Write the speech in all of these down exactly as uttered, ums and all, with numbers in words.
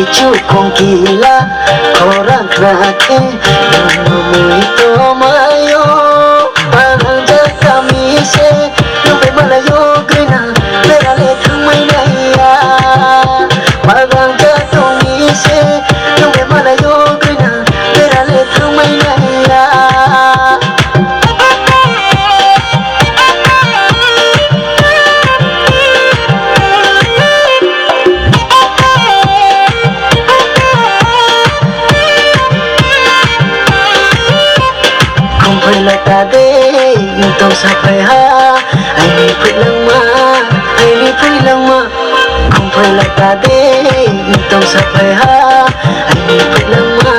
Chukong kila khorang khna khe nungmui tomayo. Panangjak kami se nungbai malayo grina berale thangmai naiya. Panangjak tongmi se nungbai malayo grina berale thangmai naiya. Khumphai lata de, tong saphai ha, aini phuilangma, aini phuilangma. Khumphai lata de, tong saphai ha, aini phuilangma,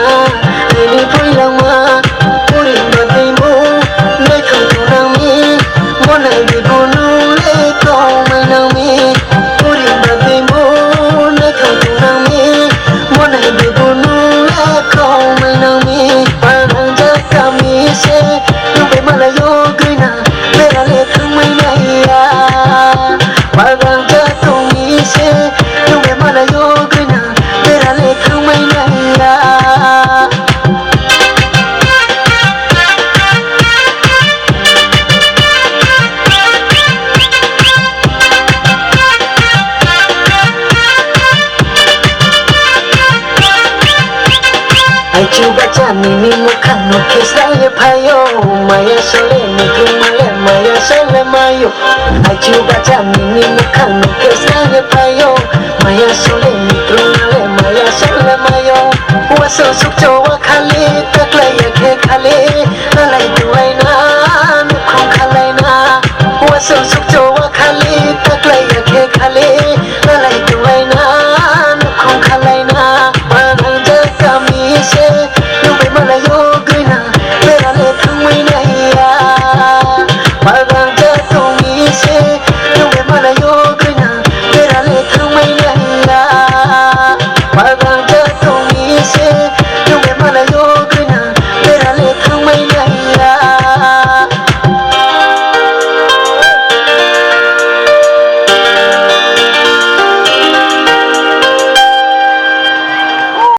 aini phuilangma. Puri badimo, naithok nangmi, monai di bunu le tongmai nangmi. Puri badimo, naithok nangmi, monai di bunu le tongmai nangmi. Panangjak kami se, nungbai malayo grina, berale thangmai naiya. Panangjak tongmi se, nungbai malayo grina, berale thangmai naiya. Aichu bacha nini mukhang no khe sai phayo, maya sole ni kumale maya sole mayo. Aichu bacha nini mukhang no khe sai phayo, maya sole ni kumale maya sole mayo. Waso sukcho wa khali, taklai ya khe khali, lalai duai na, nukhung khalai na. Waso sukcho wa khali, taklai ya khe khali, lalai duai na, nukhung khalai na. Panangjak kami se, nungbai malayo grina, berale thangmai naiya. Panangjak tongmi se,